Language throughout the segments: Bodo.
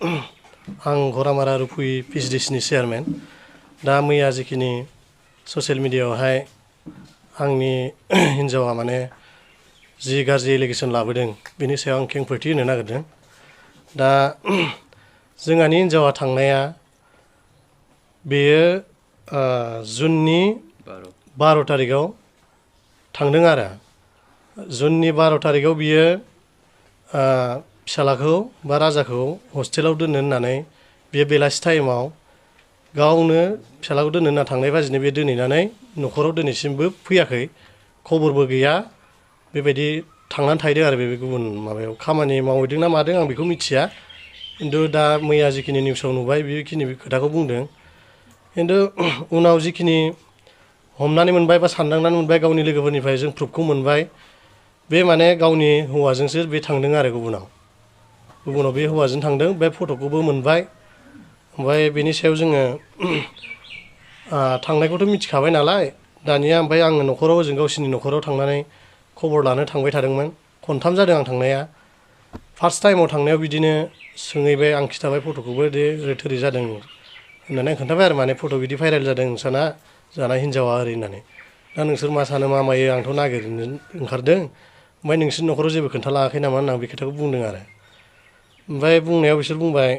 आं घरामारा रुपुइ VCDC नि चेयारमेन दा मैया जिखिनि ससियेल मिडियायावहाय आंनि हिन्जावा माने जि गाज्रि एलिगेसन लाबोदों बेनि सायाव आं खेंफोरथि होनो नागिरदों दा जोंहानि हिन्जावा थांनाया बेयो जुननि 12 तारिखआव थांदों आरो जुननि 12 तारिखआव बियो फिसालाखौ बा राजाखौ हस्टेलाव दोननो होननानै बियो बेलासि टाइमाव गावनो फिसालाखौ दोननो होनना थांनाय बाजिनो बे दोनहैनानै न'खराव दिनैसिमबो फैयाखै खबरबो गैया बेबायदि थांनानै थाहैदों आरो बे गुबुन माबायाव खामानि मावहैदों ना मादों आं बेखौ मिथिया खिन्थु दा मैया जिखिनि निउसाव नुबाय बेखिनि खोथाखौ बुंदों खिन्थु उनाव जिखिनि हमनानै मोनबाय बा सानदांनानै मोनबाय गावनि लोगोफोरनिफ्राय जों प्रुफखौ मोनबाय बे माने गावनि हौवाजोंसो बे थांदों आरो गुबुनाव बे हौवाजों थांदों बे फट'खौबो मोनबाय ओमफ्राय बेनि सायाव जोङो थांनायखौथ' मिथिखाबाय नालाय दानिया ओमफ्राय आङो न'खराव ओजों गावसिनि न'खराव थांनानै खबर लानो थांबाय थादोंमोन खनथाम जादों आं थांनाया फार्स्ट टाइमाव थांनायाव बिदिनो सोंहैबाय आं खिथाबाय फट'खौबो दे ओरै थोरै जादों होननानै आं खोन्थाबाय आरो माने फट' बिदि भाइरेल जादों नोंसाना जाना हिन्जावा ओरै होननानै दा नोंसोर मा सानो मा मायो आंथ' नागिरनो ओंखारदों ओमफ्राय नोंसोरनि न'खराव जेबो खोन्थालाङाखै नामा होनना बे खोथाखौ बुंदों आरो ओमफ्राय बुंनायाव बिसोर बुंबाय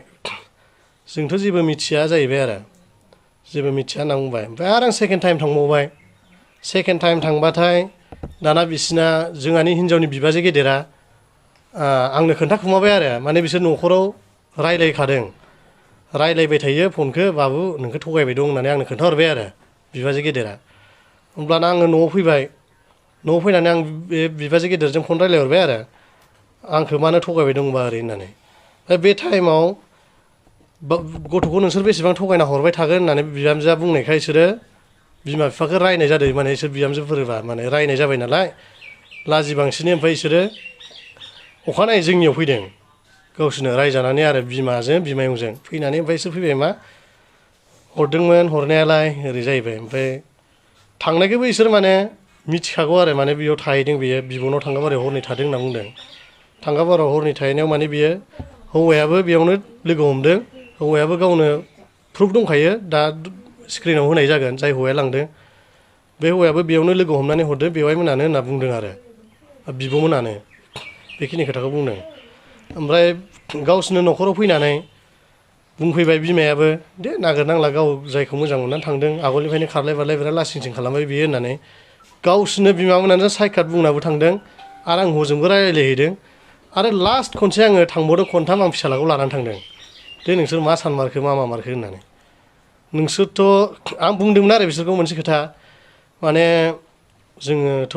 जोंथ' जेबो मिथिया जाहैबाय आरो जेबो मिथिया होनना बुंबाय ओमफ्राय आरो आं सेकेन्ड टाइम थांबावबाय सेकेन्ड टाइम थांबाथाय दाना बिसिना जोंहानि हिन्जावनि बिबाजै गेदेरा आंनो खोन्थाखुमाबाय आरो माने बिसोर न'खराव रायलायखादों रायलायबाय थायो फनखौ बाबु नोंखौ थगायबाय दं होननानै आंनो खोन्थाहरबाय आरो बिबाजै गेदेरा होमब्लाना आङो न'आव फैबाय न'आव फैनानै आं बे बिबाजै गेदेरजों फन रायलायहरबाय आरो आंखौ मानो थगायबाय दंबा ओरै होननानै बे टाइमाव गथ'खौ नोंसोर बेसेबां थगायना हरबाय थागोन होननानै बिहामजोआ बुंनायखाय बिसोरो बिमा बिफाखौ रायनाय जादों माने बिसोर बिहामजोफोरबा माने रायनाय जाबाय नालाय लाजि बांसिनै ओमफ्राय बिसोरो अखानायै जोंनियाव फैदों गावसोरनो रायजानानै आरो बिमाजों बिमायंजों फैनानै ओमफ्राय बिसोर फैबाय मा हरदोंमोन हरनायालाय ओरै जाहैबाय ओमफ्राय थांनायखौबो बिसोर माने मिथिखागौ आरो माने बेयाव थाहैदों बियो बिब'नाव थांगाबारियाव हरनै थादों होनना बुंदों थांगाबारियाव हरनै थाहैनायाव माने बियो हौवायाबो बेयावनो लोगो हमदों हौवायाबो गावनो प्रुफ दंखायो दा स्क्रिनाव होनाय जागोन जाय हौवाया लांदों बे हौवायाबो बेयावनो लोगो हमनानै हरदों बेवाइमोनानो होनना बुंदों आरो बिब'मोनानो बेखिनि खोथाखौ बुंदों ओमफ्राय गावसोरनो न'खराव फैनानै बुंफैबाय बिमायाबो दे नागिरनांला गाव जायखौ मोजां मोननानै थांदों आगोलनिफ्रायनो खारलाय बारलाय बिराद लासिं सिं खालामबाय बियो होननानै गावसोरनो बिमामोनानो सायकाट बुंनाबो थांदों आरो आं हजोंबो रायलायहैदों आरो लास्ट खनसे आङो थांबावदों खनथाम आं फिसालाखौ लानानै थांदों दे नोंसोर मा सानमारखो मा मामारखो होननानै नोंसोरथ' आं बुंदोंमोन आरो बिसोरखौ मोनसे खोथा माने जोङोथ'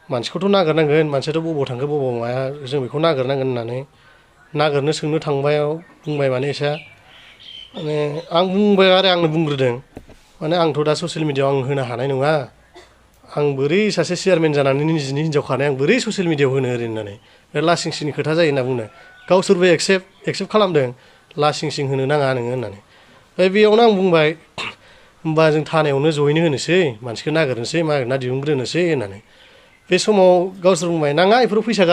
मानसिखौथ' नागिरनांगोन मानसियाथ' बबाव थांखो बबाव माया जों बेखौ नागिरनांगोन होननानै नागिरनो सोंनो थांबायाव बुंबाय माने एसे माने आं बुंबाय आरो आंनो बुंग्रोदों माने आंथ' दा ससियेल मिडियाआव आं होनो हानाय नङा आं बोरै सासे चेयारमेन जानानै निजिनि हिन्जाव खानाय आं बोरै ससियेल मिडियाआव होनो ओरै होननानै बे लासिं सिंनि खोथा जायो होनना बुंदों गावसोरबो एक्सेप्ट खालामदों लासिं सिं होनो नाङा नोङो होननानै ओमफ्राय बेयावनो आं बुंबाय होमबा जों थानायावनो जयैनो होनोसै मानसिखौ नागिरनोसै नागिरना दिहुनग्रोनोसै होननानै बे समाव गावसोर बुंबाय नाङा बेफोराव फैसा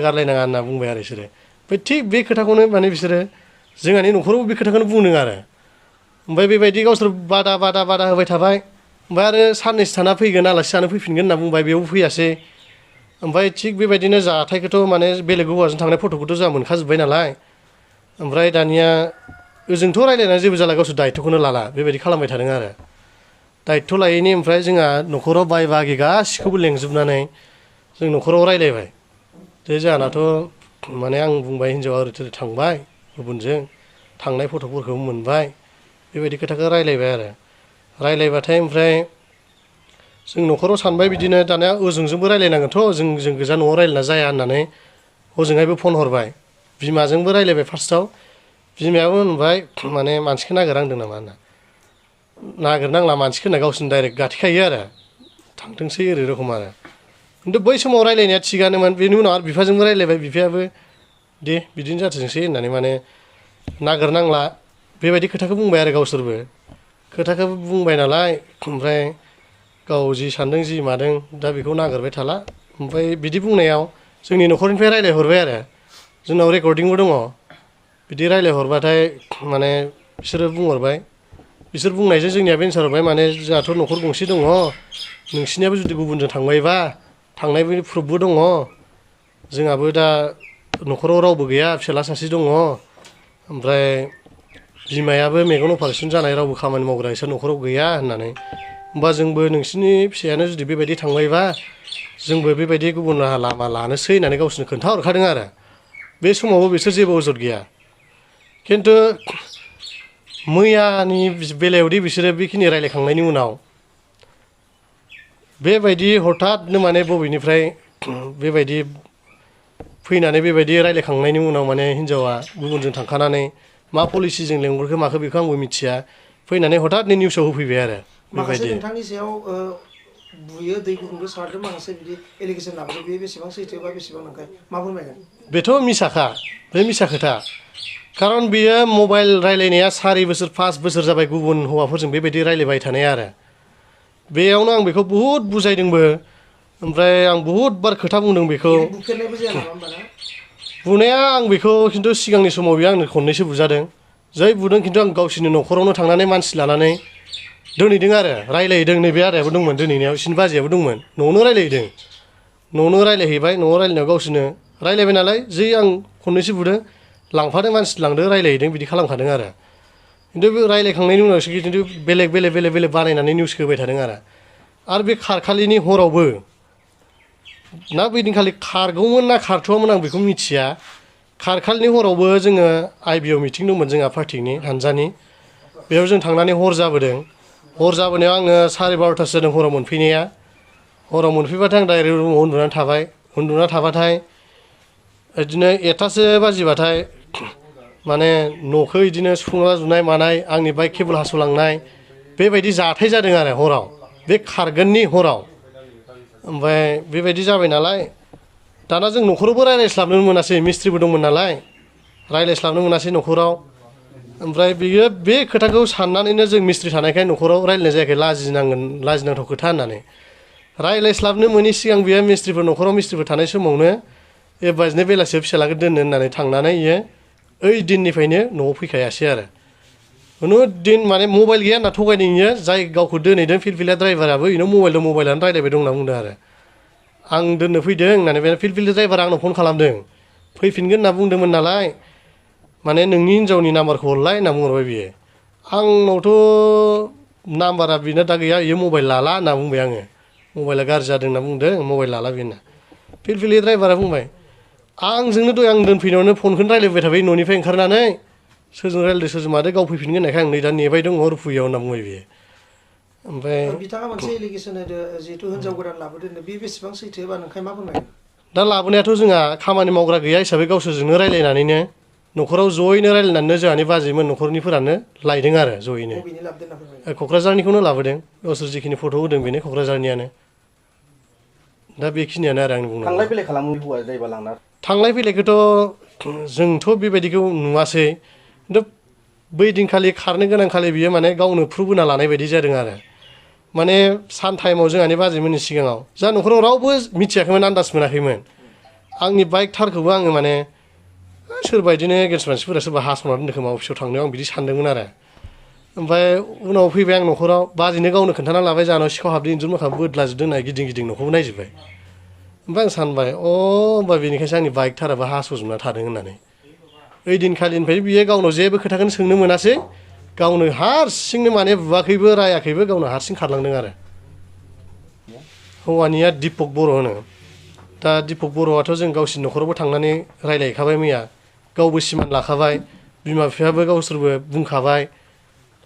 गारलायनाङा होनना बुंबाय आरो बिसोरो ओमफ्राय थिग बे खोथाखौनो माने बिसोरो जोंहानि न'खराव बे खोथाखौनो बुंदों आरो ओमफ्राय बेबायदि गावसोर बादा होबाय थाबाय ओमफ्राय आरो साननैसो थाना फैगोन आलासि जानो फैफिनगोन होनना बुंबाय बेयावबो फैयासै ओमफ्राय थिग बेबायदिनो जाथायखौथ' माने बेलेग हौवाजों थांनाय फट'खौथ' जोंहा मोनखाजोब्बाय नालाय ओमफ्राय दानिया ओजोंथ' रायलायनानै जेबो जाला गावसोर दायथ'खौनो लाला बेबायदि खालामबाय थादों आरो दायथ' लायैनि ओमफ्राय जोंहा न'खराव बाय बागि गासिखौबो लेंजोबनानै जों न'खराव रायलायबाय दे जोंहानाथ' माने आं बुंबाय हिन्जावा ओरै थोरै थांबाय गुबुनजों थांनाय फट'फोरखौ मोनबाय बेबायदि खोथाखौ रायलायबाय आरो रायलायबाथाय ओमफ्राय जों न'खराव सानबाय बिदिनो दानिया ओजोंजोंबो रायलायनांगोनथ' जों गोजा न'आव रायलायना जाया होननानै हजोंहायबो फन हरबाय बिमाजोंबो रायलायबाय फार्स्टआव बिमायाबो होनबाय माने मानसिखौ नागिरनांदों नामा होनना नागिरनांला मानसिखौ होनना गावसोरनो डाइरेक्ट गाथेखायो आरो थांथोंसै ओरै रखम आरो खिन्थु बै समाव रायलायनाया थिगानोमोन बेनि उनाव आरो बिफाजोंबो रायलायबाय बिफायाबो दे बिदिनो जाथोंसै होननानै माने नागिरनांला बेबायदि खोथाखौ बुंबाय आरो गावसोरबो खोथाखौ बुंबाय नालाय ओमफ्राय गाव जि सानदों जि मादों दा बेखौ नागिरबाय थाला ओमफ्राय बिदि बुंनायाव जोंनि न'खरनिफ्राय रायलायहरबाय आरो जोंनाव रेकर्डिंबो दङ बिदि रायलायहरबाथाय माने बिसोरो बुंहरबाय बिसोर बुंनायजों जोंनियाबो एन्सार हरबाय माने जोंहाथ' न'खर गंसे दङ नोंसिनियाबो जुदि गुबुनजों थांबायबा थांनायनि प्रुफबो दङ जोंहाबो दा न'खराव रावबो गैया फिसाला सासे दङ ओमफ्राय बिमायाबो मेगन अपारेसन जानाय रावबो खामानि मावग्रा इसोर न'खराव गैया होननानै होमबा जोंबो नोंसिनि फिसायानो जुदि बेबायदि थांबायबा जोंबो बेबायदि गुबुन राहा लामा लानोसै होननानै गावसोरनो खोन्थाहरखादों आरो बे समावबो बिसोर जेबो अजद गैया खिन्थु मैयानि बेलायावदि बिसोरो बेखिनि रायलायखांनायनि उनाव बेबायदि हठाथनो माने बबेनिफ्राय बेबायदि फैनानै बेबायदि रायलायखांनायनि उनाव माने हिनजावा गुबुनजों थांखानानै मा पलिसिजों लेंहरखो माखो बेखौ आंबो मिथिया फैनानै हठाथनो निउसाव होफैबाय आरो माखासे नोंथांनि सायाव बुयो दै गुदुंजों सारदों माखासे बिदि एलिगेसन लाबोदों बे बेसेबां सैथो बा बेसेबां नंखाय मा फोरमायगोन बेथ' मिसाखा बे मिसा खोथा खारन बियो मबाइल रायलायनाया 4 बोसोर 5 बोसोर जाबाय गुबुन हौवाफोरजों बेबायदि रायलायबाय थानाया आरो बेयावनो आं बेखौ बुहुद बुजायदोंबो ओमफ्राय आं बुहुद बार खोथा बुंदों बेखौ बुफेरनायबो जाया नामा होमबा ना बुनाया आं बेखौ खिन्थु सिगांनि समाव बियो आंनो खननैसो बुजादों जै बुदों खिन्थु आं गावसिनि न'खरावनो थांनानै मानसि लानानै दोनहैदों आरो रायलायहैदों नैबे आदायाबो दंमोन दोनहैनायाव बिसिनि बाजैयाबो दंमोन न'आवनो रायलायहैदों न'आवनो रायलायहैबाय न'आव रायलायनायाव गावसोरनो रायलायबाय नालाय जै आं खननैसो बुदों लांफादों मानसि लांदों रायलायहैदों बिदि खालामखादों आरो खिन्थु बे रायलायखांनायनि उनावसो खिन्थु बेलेग बानायनानै निउस होबाय थादों आरो बे खारखालिनि हरावबो ना बैदिनखालि खारगौमोन ना खारथ'वामोन आं बेखौ मिथिया खारखालिनि हरावबो जोङो आइबिआव मिटिं दंमोन जोंहा पार्टिनि हानजानि बेयाव जों थांनानै हर जाबोदों हर जाबोनायाव आङो 12:30 जादों हराव मोनफैनाया हराव मोनफैबाथाय आं डाइरेक्ट रुमाव उन्दुना थाबाथाय बिदिनो 1थासो बाजिबाथाय माने न'खौ बिदिनो सुफुंला जुनाय मानाय आंनि बाइक केबोल हास'लांनाय बेबायदि जाथाय जादों आरो हराव बे खारगोननि हराव ओमफ्राय बेबायदि जाबाय नालाय दाना जों न'खरावबो रायज्लायस्लाबनो मोनासै मिस्ट्रिबो दंमोन नालाय रायज्लायस्लाबनो मोनासै न'खराव ओमफ्राय बियो बे खोथाखौ साननानैनो जों मिस्ट्रि थानायखाय न'खराव रायज्लायनाय जायाखै लाजिनांथाव खोथा होननानै रायज्लायस्लाबनो मोनि सिगां बियो न'खराव मिस्ट्रिफोर थानाय समावनो एबाजिनो बेलासियाव फिसालाखौ दोननो होननानै थांनानै इयो ओइ दिननिफ्रायनो न'आव फैखायासै आरो खुनु दिन माने मबाइल गैया होनना थगायदों इयो जाय गावखौ दोनहैदों फिलफिला ड्राइभाराबो इनाव मबाइलानो रायलायबाय दं होनना बुंदों आरो आं दोननो फैदों होननानै बे फिलफिलि ड्राइभारा आंनाव फन खालामदों फैफिनगोन होनना बुंदोंमोन नालाय माने नोंनि हिनजावनि नाम्बारखौ हरलाय होनना बुंहरबाय बियो आंनावथ' नाम्बारा बेना दा गैया इयो मबाइल लाला होनना बुंबाय आङो मबाइला गाज्रि जादों होनना बुंदों मबाइल लाला बेना फिलफिलि ड्राइभारा बुंबाय आंजोंनो दहाय आं दोनफैनायावनो फनखौनो रायलायबाय थाबाय न'निफ्राय ओंखारनानै सोरजों रायलायदों सोरजों मादों गाव फैफिनगोन होननायखाय आं नै दा नेबाय दङ रुफुयाव होनना बुंबाय बियो ओमफ्राय बिथाङा मोनसे एलिगेसन होदो जिहेतु हिनजाव गोदान लाबोदों बे बेसेबां सैथो बा नोंखाय मा फोरमायगोन दा लाबोनायाथ' जोंहा खामानि मावग्रा गैया हिसाबै गावसोरजोंनो रायलायनानैनो न'खराव जयैनो रायलायनानैनो जोंहानि बाजैमोन न'खरनिफोरानो लायदों आरो जयैनो क'क्राझारनिखौनो लाबोदों गावसोर जिखिनि फट' होदों बेनो क'क्राझारनियानो दा बेखिनियानो आरो आंनि बुंनांगौआ थांलाय फैलाय खालामो हौवा जायोबा लांना थांलाय फैलायखौथ' जोंथ' बेबायदिखौ नुवासै खिन्थु बै दिनखालि खारनो गोनां खालि बियो माने गावनो प्रुफ होना लानाय बायदि जादों आरो माने सान टाइमाव जोंहानि बाजैमोननि सिगाङाव जा न'खराव रावबो मिथियाखैमोन आन्दाज मोनाखैमोन आंनि बाइक थारखौबो आङो माने सोरबा बिदिनो गेस मानसिफोरा सोरबा हास'ना दोनदों खोमा अफिसाव थांनायाव आं बिदि सानदोंमोन आरो ओमफ्राय उनाव फैबाय आं न'खराव बाजैनो गावनो खोन्थाना लाबाय जाहानाव सिखाव हाबदों इन्जुर मोखां बोदलाजोबदों होनना गिदिं न'खौबो नायजोब्बाय ओमफ्राय आं सानबाय होमबा बेनिखायसो आंनि बाइक थाराबो हास'जोबना थादों होननानै ओइ दिनखालिनिफ्राय बियो गावनाव जेबो खोथाखौनो सोंनो मोनासै गावनो हारसिंनो माने बुवाखैबो रायाखैबो गावनो हारसिं खारलांदों आरो हौवानिया दिपक बर' होनो दा दिपक बर'आथ' जों गावसिनि न'खरावबो थांनानै रायलायहैखाबाय मैया गावबो सिमान लाखाबाय बिमा बिफायाबो गावसोरबो बुंखाबाय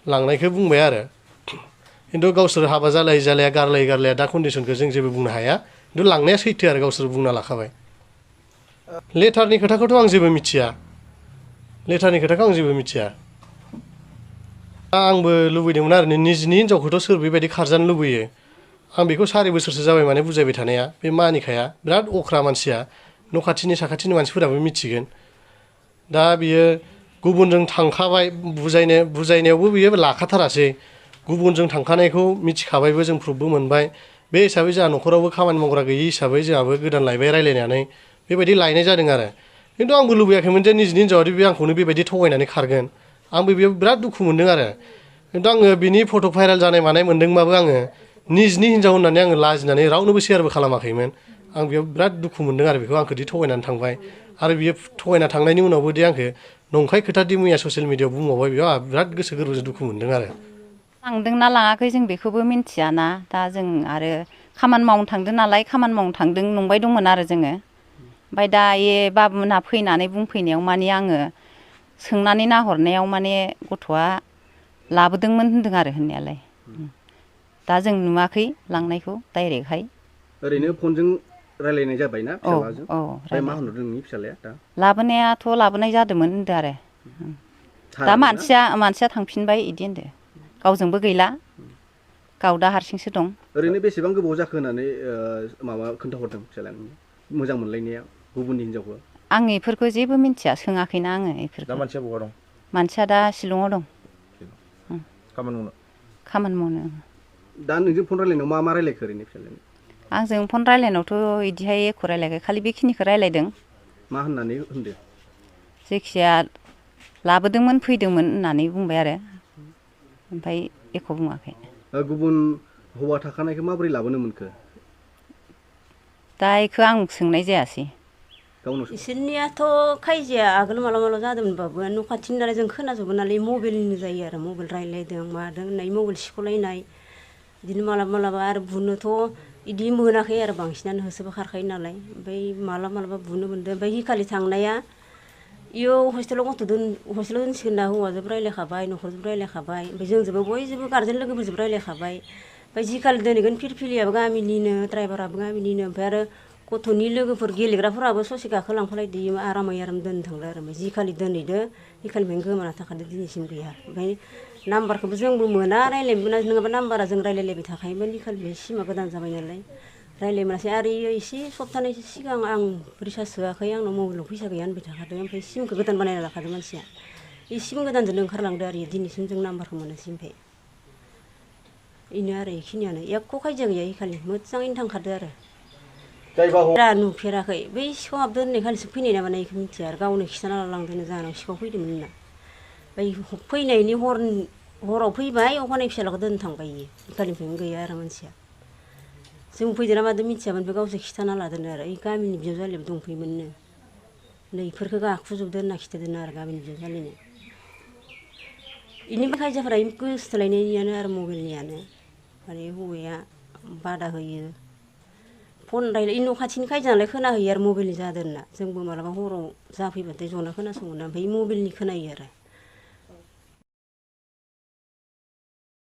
लांनायखौ बुंबाय आरो खिन्थु गावसोर हाबा जालाया गारलाया दा कन्डिसनखौ जों जेबो बुंनो हाया खिन्थु लांनाया सैथो आरो गावसोर बुंना लाखाबाय लेटारनि खोथाखौथ' आं जेबो मिथिया आंबो लुबैदोंमोन आरो निजिनि हिनजावखौथ' सोर बेबायदि खारजानो लुबैयो आं बेखौ 4 बोसोरसो जाबाय माने बुजायबाय थानाया बे मानिखाया बिराद अख्रा मानसिया न' खाथिनि साखाथिनि मानसिफोराबो मिथिगोन दा बियो गुबुनजों थांखाबाय बुजायनायावबो बियो लाखाथारासै गुबुनजों थांखानायखौ मिथिखाबायबो जों प्रुफबो मोनबाय बे हिसाबै जोंहा न'खरावबो खामानि मावग्रा गैयि हिसाबै जोंहाबो गोदान लायबाय रायलायनानै बेबायदि लायनाय जादों आरो खिन्थु आंबो लुबैयाखैमोन जे निजिनि हिन्जावादि बे आंखौनो बेबायदि थगायनानै खारगोन आंबो बेयाव बिराद दुखु मोन्दों आरो खिन्थु आङो बिनि फट' भाइरेल जानाय मानाय मोन्दोंबाबो आङो निजिनि हिन्जाव होननानै आङो लाजिनानै रावनोबो सेयारबो खालामाखैमोन आं बेयाव बिराद दुखु मोन्दों आरो बेखौ आंखौदि थगायनानै थांबाय आरो बियो थगायना थांनायनि उनावबो दि आंखौ नंखाय खोथादि मैया ससियेल मिडियाआव बुंबावबाय बेयाव आंहा बिराद गोसो गोरबोजों दुखु मोन्दों आरो थांदोंना लाङाखै जों बेखौबो मिन्थियाना दा जों आरो खामानि मावनो थांदों नालाय खामानि मावनो थांदों नंबाय दंमोन आरो जोङो ओमफ्राय दा बाबुमोनहा फैनानै बुंफैनायाव माने आङो सोंनानै नाहरनायाव माने गथ'आ लाबोदोंमोन होन्दों आरो होननायालाय दा जों नुवाखै लांनायखौ डाइरेक्टहाय ओरैनो फनजों रायलायनाय जाबायना फिसालाजों ओमफ्राय मा होनहरदों नोंनि फिसालाया दा लाबोनायाथ' लाबोनाय जादोंमोन होनदों आरो दा मानसिया थांफिनबाय इदि होनदों गावजोंबो गैला गाव दा हारसिंसो दं ओरैनो बेसेबां गोबाव जाखो होननानै माबा खोन्थाहरदों फिसालाया मोजां मोनलायनाया गुबुननि हिनजावखौ आं इफोरखौ जेबो मिन्थिया सोङाखैना आङो इफोरखौ दा मानसिया बहा दं मानसिया दा शिलंआव दं खामानि मावनो दा नोंजों फन रायलायनायाव मा मा रायलायखो ओरैनो फिसालाया आंजों फन रायलायनायावथ' इदिहाय एख' रायलायाखै खालि बेखिनिखौ रायलायदों मा होननानै होनदो जायखिजाया लाबोदोंमोन फैदोंमोन होननानै बुंबाय आरो ओमफ्राय एख' बुङाखै गुबुन हौवा थाखानायखौ माबोरै लाबोनो मोनखो दा इखौ आं सोंनाय जायासै इसोरनियाथ' खायजिया आगोल माला जादोंमोनबाबो न' खाथिनि नालाय जों खोनाजोबो नालाय मबाइलनि जायो आरो मबाइल रायलायदों मादों होननाय मबाइल सिख'लायनाय बिदिनो मालाबा आरो बुनोथ' इदि मोनाखै आरो बांसिनानो होसोबा खारखायो नालाय ओमफ्राय मालाबा बुनो मोनदों ओमफ्राय हिखालि थांनाया इयाव हस्टेलाव हस्टेलाव दोनसिगोन ना हौवाजोंबो रायलायखाबाय न'खरजोंबो रायलायखाबाय ओमफ्राय जोंजोंबो बयजोंबो गारजेन लोगोफोरजोंबो रायलायखाबाय ओमफ्राय जिखालि दोनहैगोन फिरफिलियाबो गामिनिनो ड्राइभाराबो गामिनिनो ओमफ्राय आरो गथ'नि लोगोफोर गेलेग्राफोराबो ससे गाखोलांफालायदों आराम दोननो थांदो आरो ओमफ्राय जिखालि दोनहैदो हिखालिनिफ्रायनो गोमाना थाखादो दिनैसिम गैया ओमफ्राय नाम्बारखौबो जोंबो मोना रायलायनोबो मोना नङाबा नाम्बारा जों रायलायलायबाय थाखायोमोन हिखालिनिफ्राय सिमा गोदान जाबाय नालाय रायलायनो मोनासै आरो इयो एसे सप्तानैसो सिगां आं रिसार्ज सोआखै आंनाव मबाइलाव फैसा गैया होनबाय थाखादों ओमफ्राय सिमखौ गोदान बानायना लाखादों मानसिया बे सिम गोदानजोंनो ओंखारलांदो आरो दिनैसिम जों नाम्बारखौ मोनासै ओमफ्राय बेनो आरो बेखिनियानो एख' खायजिया गैया हिखालि मोजाङैनो थांखादो आरो नुफेराखै बै सिखाव हाबदो होननाय खालिसो फैनाय नामा बेखौ मिथिया आरो गावनो खिथाना लांदोंनो जाहानाव सिखाव फैदोंमोन होनना ओमफ्राय फैनायनि हराव फैबाय अखानायै फिसालाखौ दोननो थांबाय इयो हिखालिनिफ्रायनो गैया आरो मानसिया जों फैदो ना मादो मिथियामोन बे गावसो खिथाना लादोनो आरो ओइ गामिनि बिजावजालियाबो दंफैयोमोननो नै इफोरखौ गाखुजोबदो होनना खिथादोनो आरो गामिनि बिजावजालिनो इनिफ्राय खायजाफोरा गोसोथोलायनायनियानो आरो मबाइलनियानो माने हौवाया बादा होयो फन रायलाय न' खाथिनि खायजा नालाय खोनाहैयो आरो मबाइलनि जादों होनना जोंबो मालाबा हराव जाफैबाथाय जना खोनासङोना ओमफ्राय मबाइलनि खोनायो आरो